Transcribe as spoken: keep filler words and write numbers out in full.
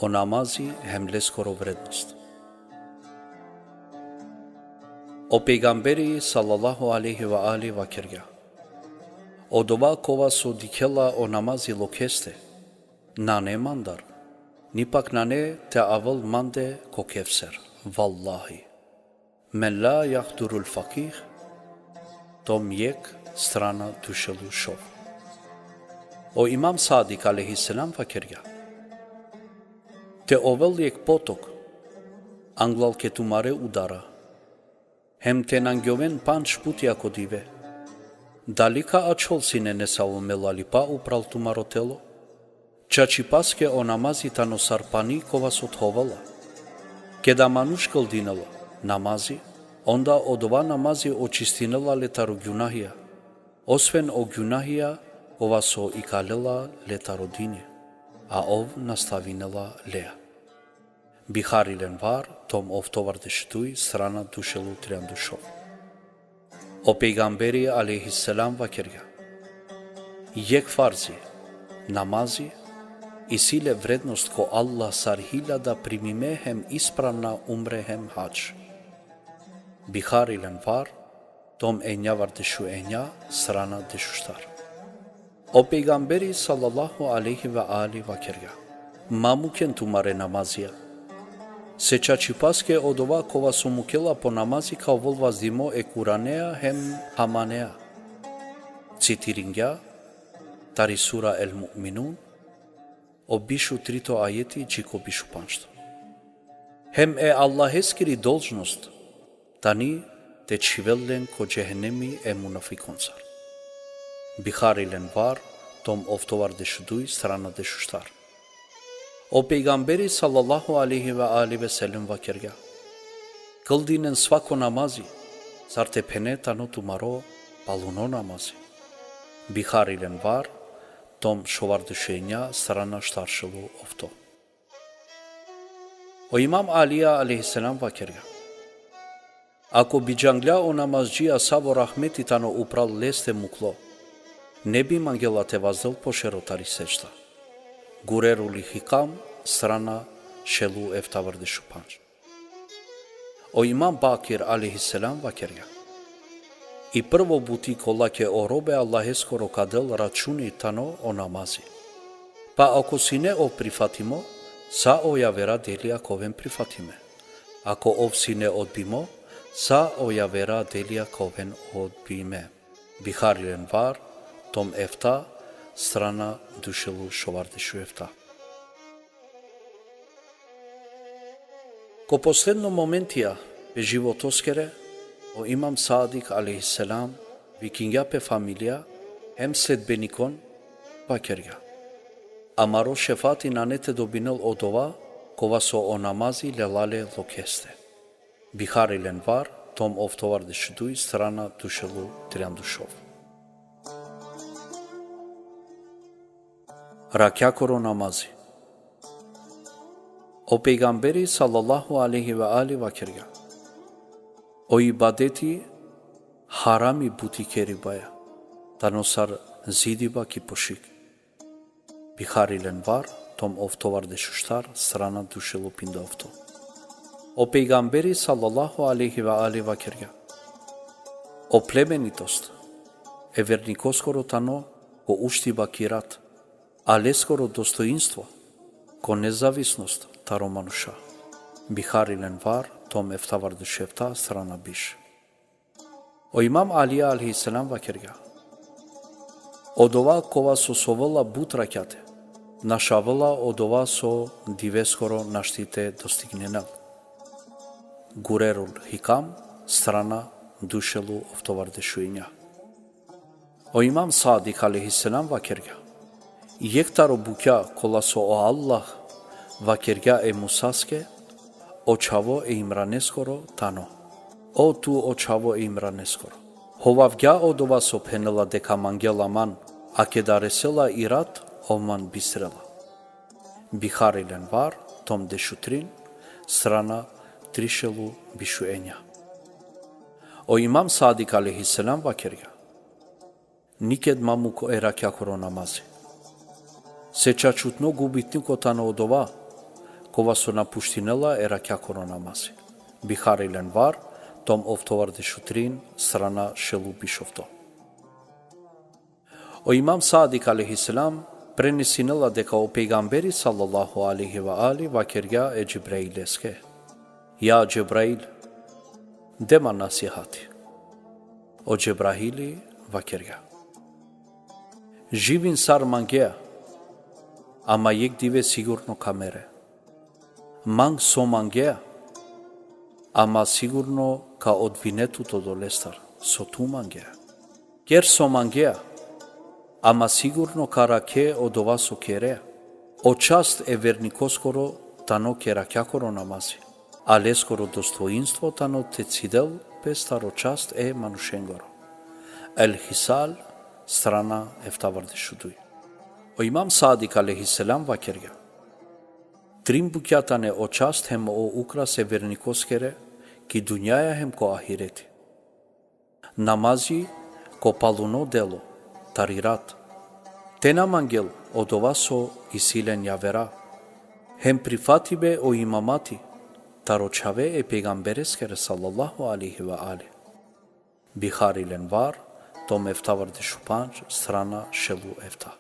O namazi hem leskoro vrednost. O pejgamberi sallallahu alejhi ve alihi vakergja: Odova kova so dikhela o namazi lokeste, nane mandar, ni pak nane te avel mande ko Kevser. Vallahi. Men la jahdurul fakih, tom jek, strana dušelu šov. O Imam Sadik alejhi selam vakergja: Te ovel jek potok anglal ke tumare udara, hem te nangjoven pandž putja ko dive. Dali ka ačhol sine nesavo melalipa upral tumaro telo? Čačipaske o namazi tano sar pani kova so thovela. Keda manuš kldinela namazi, onda odova namazi očistinela le taro gjunahija, osven o gjunahija kova so ikalela le taro dini, a ov nastavinela leja. Bihari len var, tom oftovardeš duj, strana dušelu triandušov. O pejgamberi alejhi selam vakergja: Jek farzi, namazi, isi le vrednost ko Allah sar hiljada primime hem ispravna umre hem hadž. Bihari len var, tom enjavardeš u enja, strana dešuštar. O pejgamberi sallallahu alejhi ve alihi vakergja: Ma muken tumare namazija. Se čačipaske odova kova so mukela po namazi ka ovel vazdimo e Kuranea hem hamanea. Citiringja tari sura El Mu'minun, o bišu trito ajeti dži ko bišu pandžto. Hem e Allaheskiri dolžnost tani te čhivel len ko džehenemi e munafikoncar. Bihari len var, tom oftovardeš duj, strana dešuštar. O pejgamberi sallallahu alejhi ve alihi ve sellem vakergja: Kldinen svako namazi, sar te phene tano tumaro paluno namazi. Bihari len var, tom šovardeš u enja, strana štaršelu ofto. O Imam Alija alejhi selam vakergja: Ako bi džanglja o namazdžija savo rahmeti tano upral leste muklo, ne bi mangela te vazdel pošero tari sedžda. Gurerul Hikam, strana šelu eftavardeš u pandž. O Imam Bakir alejhi selam vakergja: I prvo buti kolake o robe Allaheskoro ka del računi tano o namazi. Pa ako sine ov prifatimo, sa o javera delija ka oven prifatime. Ako ov sine odbimo, sa o javera delija ka oven odbime. Bihari len var, tom efta, strana dušelu šovardeš u efta. Ko posledno momentija pe životoskere, o Imam Sadik alejhi selam vikingja pe familija hem sledbenikon, vakergja: Amaro šefati nane te dobinel odova kova so o namazi lela le lokeste. Bihari len var, tom oftovardeš duj, strana dušelu triandušov. Rakjakoro namazi. O pejgamberi sallallahu alejhi ve alihi vakergja: O ibadeti harami buti keribaja, tano sar zidiba ki pošik. Bihari len var, tom oftovardeš u štar, strana dušelu pinda ofto. O pejgamberi sallallahu alejhi ve alihi vakergja: O plemenitost e vernikoskoro tano ko uštiba ki rat, a leskoro dostoinstvo ko nezavisnost taro manuša. Bihari len var, tom eftavardeš u efta, strana biš. O Imam Alija alejhi selam vakergja: Odova kova so sovela but rakjate, našavela odova so diveskoro našti te dostignenel. Gurerul Hikam, strana dušelu oftovardeš u enja. O Imam Sadik alejhi selam vakergja: Jekh taro bukja kola so o Allah vakergja e Musaske, o čhavo e Imraneskoro tano: O tu o čhavo e Imraneskoro, hovavgja odova so phenela deka mangela man, a keda resela i rat, ov man bistrela. Bihari len var, tom dešutrin, strana trišelu bišu enja. O Imam Sadik alejhi selam vakergja: Niked ma muk e rakjakoro namazi. Se čačutno gubitniko tano odova, kova so napuštinela e rakjakoro namazi. Bihari lenvar, tom oftovardeš u trin, strana šel u biš ofto. O Imam Sadik alejhi selam prenesinela deka o pejgamberi sallallahu alejhi ve ali vakergja e Džebraileske: Ja Džebrail, de ma nasihati. O Džebraili vakergja: Živin sar mangea, ama jekh dive sigurno ka mere. Mang so mangea, ama sigurno ka odvine tut odolestar so tu mangea. Ker so mangea, ama sigurno ka rakhe odova so kerea. O čast e vernikoskoro tano ke rakjakoro namazi, a leskoro dostoinstvo tano te cidel pes taro čast e manušengoro. El Hisal, strana eftavardeš u duj. O Imam Sadik alejhi selam vakergja: Trin bukja tane o čast hem o ukras e vernikoskere, ki dunjaja hem ko ahireti. Namazi ko paluno delo tari rat. Te na mangel odova so isi len javera. Hem prifatibe o imamati taro čhave e pejgambereskere sallallahu alejhi ve ali. Bihari lenvar, tom eftavardeš u pandž, strana šel u efta.